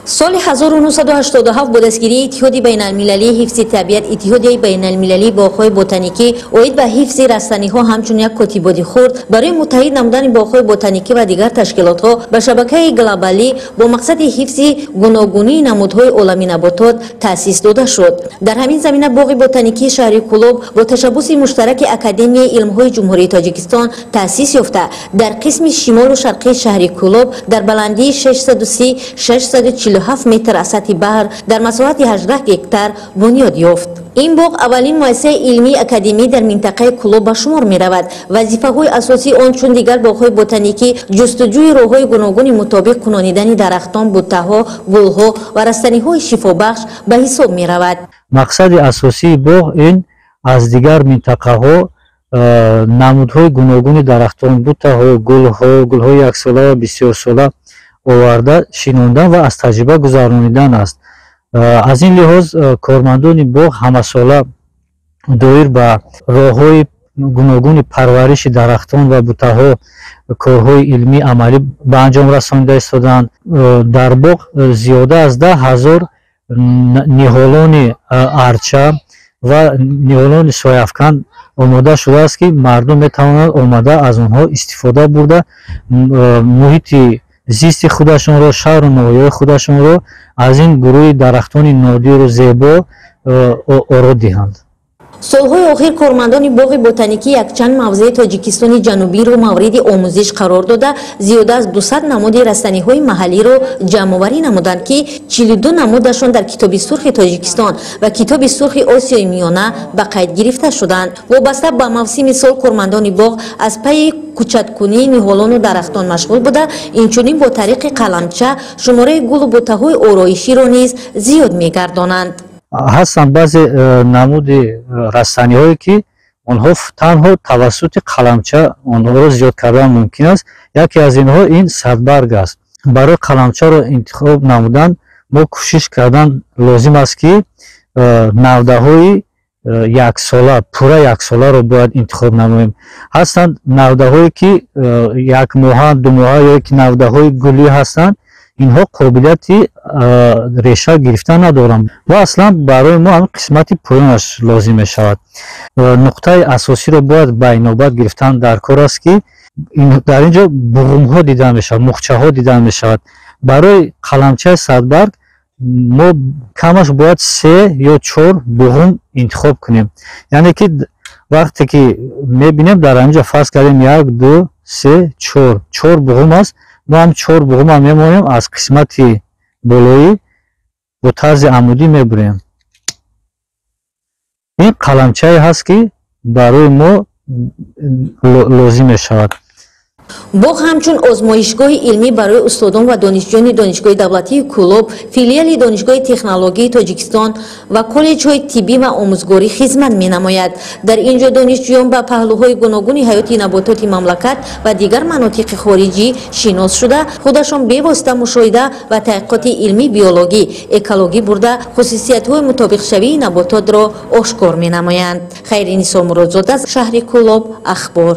Соли 1987 бо дастгирии Иттиҳоди байналмилалии ҳифзи табиат, Иттиҳодияи байналмилалии боғҳои ботаникӣ оид ба ҳифзи растаниҳо ҳамчун як котибоди хурд барои муттаҳид намудани боғҳои ботаникӣ ва дигар ташкилотҳо ба шабакаи глобалӣ бо мақсади ҳифзи гуногунии намудҳои олами наботот таъсис дода шуд. Дар ҳамин замина боғи ботаникии шаҳри Кӯлоб бо ташаббуси муштараки Академияи илмҳои Ҷумҳурии Тоҷикистон таъсис ёфта, дар қисми шимолу шарқии шаҳри Кӯлоб дар баландии 630-647 метр аз сатҳи баҳр дар масоҳати 18 гектар бунёд ёфт. Ин боғ аввалин муассисаи илмии академӣ дар минтақаи Кӯлоб ба шумор меравад. Вазифаҳои асосии он чун дигар боғҳои ботаникӣ ҷустуҷӯи роҳҳои гуногуни мутобиқ кунонидани дарахтон, буттаҳо, гулҳо ва растаниҳои шифобахш ба ҳисоб меравад. Мақсади асосии боғ ин аз дигар минтақаҳо намудҳои гуногуни дарахтон, буттаҳо, гулҳо, гулҳои яксола ва бисёрсола оварда шинондан ва аз таҷриба гузаронидан аст. Аз ин лиҳоз кормандони боғ ҳамасола доир ба роҳҳои гуногуни парвариши дарахтон ва буттаҳо корҳои илмӣ амалӣ ба анҷом расонида истодаанд. Дар боғ зиёда аз 10 000 ниҳолони арча ва ниҳолони сояафкан омода шудааст, ки мардум метавонанд омада аз онҳо истифода бурда, муҳити зисти худашонро, шаҳру ноҳияҳои худашонро аз ин гурӯҳи дарахтони нодиру зебо оро диҳанд. Солҳои охир кормандони боғи ботаникӣ якчанд мавзеи Тоҷикистони Ҷанубиро мавриди омӯзиш қарор дода, зиёда аз 200 намуди растаниҳои маҳаллиро ҷамъоварӣ намуданд, ки 42 намудашон дар Китоби сурхи Тоҷикистон ва Китоби сурхи Осиёи Миёна ба қайд гирифта шуданд. Вобаста ба мавсими сол кормандони боғ аз пайи кӯчаткунии ниҳолону дарахтон машғул буда, инчунин бо тариқи қаламча шумораи гулу буттаҳои ороиширо низ зиёд мегардонанд. Ҳастанд баъзе намуди растаниҳое, ки онҳо танҳо тавассути қаламча онҳоро зиёд кардан мумкин аст. Яке аз инҳо ин садбарг аст. Барои қаламчаро интихоб намудан мо кӯшиш кардан лозим аст, ки навдаҳои яксола, пурра яксоларо бояд интихоб намоем. Ҳастанд навдаҳое, ки якмоҳа, думоҳа ё ки навдаҳои гулӣ ҳастанд, инҳо қобилияти реша гирифтан надоранд ва аслан барои мо ҳамин қисмати поёнаш лозим мешавад. Нуқтаи асосиро бояд ба инобат гирифтан дар кор аст, ки дар ин ҷо буғумҳо дида мешавад, мухчаҳо дида мешавад. Барои қаламчаи садбарг мо камаш бояд се ё чор буғум интихоб кунем. Яъне ки вақте ки мебинем, дар ҳамин ҷо фарз кардем, як, ду, се, чор, чор буғум аст. Мо ҳам чор буғума мемонем, аз қисмати болоӣ бо тарзи амудӣ мебурем. Ин қаламчае ҳаст, ки барои мо лозим мешавад. Боғ ҳамчун озмоишгоҳи илмӣ барои устодон ва донишҷӯёни Донишгоҳи давлатии Кӯлоб, филиали Донишгоҳи технологияи Тоҷикистон ва коллеҷҳои тиббӣ ва омӯзгорӣ хизмат менамояд. Дар ин ҷо донишҷӯён ба паҳлӯҳои гуногуни ҳаёти набототи мамлакат ва дигар манотиқи хориҷӣ шинос шуда, худашон бевосита мушоҳида ва таҳқиқоти илмии биологӣ, экологӣ бурда, хусусиятҳои мутобиқшавии набототро ошкор менамоянд. Хайринисо Муродзода, шаҳри Кӯлоб, Ахбор.